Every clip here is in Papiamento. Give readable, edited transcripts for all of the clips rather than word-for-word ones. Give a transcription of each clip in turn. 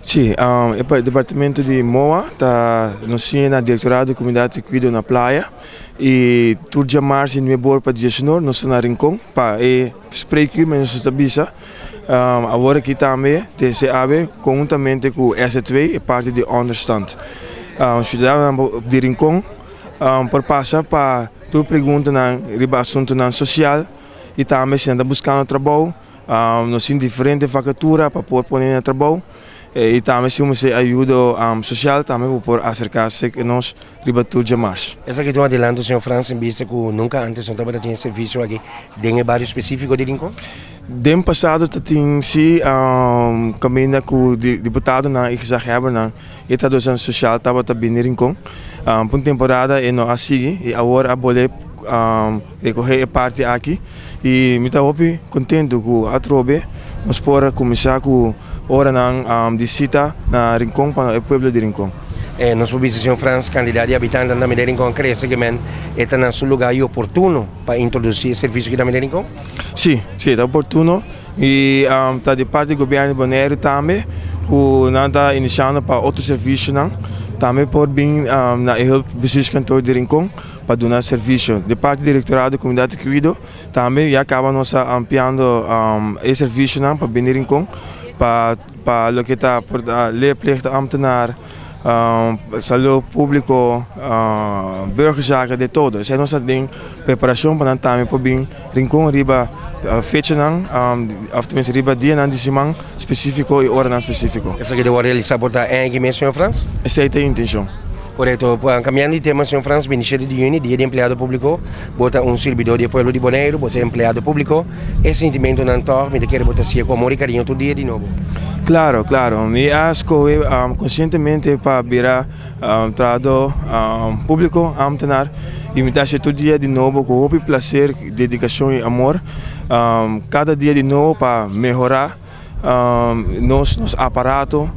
Si, e departamento di MOA ta nos tin na Direktorado di Komunidat i Kuido na Playa i tur djamars di 9 or pa 10 or nos ta na Rincon pa e spreekuur, manera nos ta bisa. Awor aki tambe TCAB konhuntamente ku SZW, e parti di onderstand. Siudadanonan di Rincon por pasa pa tur preguntanan riba asuntunan sosial i tambe si nan ta buskando trabou. Nos tin diferente vakatura pa por pone na trabou i tambe si bo mester ayudo sosial tambe bo por aserká sek nos riba tur djamars. Esaki ta un adelanto, señor Frans, en bista ku nunka antes no tabata tin e servisio aki den e bario spesífiko di Rincon? Den pasado ta tin si kaminda ku diputadonan i gezaghebbernan i trahadornan sosial tabata bini Rincon. Pa un temporada e no a sigui i awor a bolbe rekohé e parti aki i mi ta hopi kontentu ku atrobe nos por a kuminsá ku oranan di sita na Rincon pa e pueblo di Rincon. Nos por bisa, señor Frans, kantidat di habitantenan tambe den Rincon a krese ke men e ta na su lugá i oportuno pa introdusí e servisio aki tambe den Rincon? Sí, sí, ta oportuno i ta di parti di gobièrnu di Boneiru tambe ku nan ta inisiando pa otro servisionan tambe por bin na e hulp bestuurskantoor di Rincon pa duna servisio. Di parti di Direktorado di Komunidat di Kuido tambe ya kaba nos ta ampliando e servisionan pa bini Rincon pa pa loke ta por ta leerplichtambtenaar, salud públiko, burgerzaken, de todo. Esei nos ta den preparashon pa nan tambe por bin Rincon riba fechanan òf tenminste riba dianan di siman spesífiko i oranan spesífiko. Esaki ta wòrdu realisá por ta aña aki mes, señor Frans? Esei ta e intenshon. Korekto. Kambiando di tema, señor Frans, 27 di yüni, Dia di Empleado Públiko, bo ta un sirbidó di e pueblo di Boneiru, bo ta empleado públiko. E sintimentunan tòg mi ta kere bo ta siña ku amor i kariño tur dia di nobo. Klaro, klaro. Mi a skohe konsientemente pa bira trahadó públiko, ámtenar, i mi ta hasi tur dia di nobo ku hopi plaser, dedikashon i amor. Kada dia di nobo pa mehorá nos nos aparato,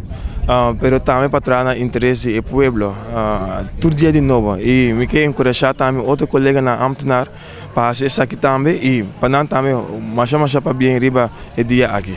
pero tambe pa traha na interes di e pueblo. Tur dia di nobo. I mi ke enkurashá tambe otro koleganan ámtenar pa hasi esaki tambe i pa nan tambe masha masha pabien riba e dia aki.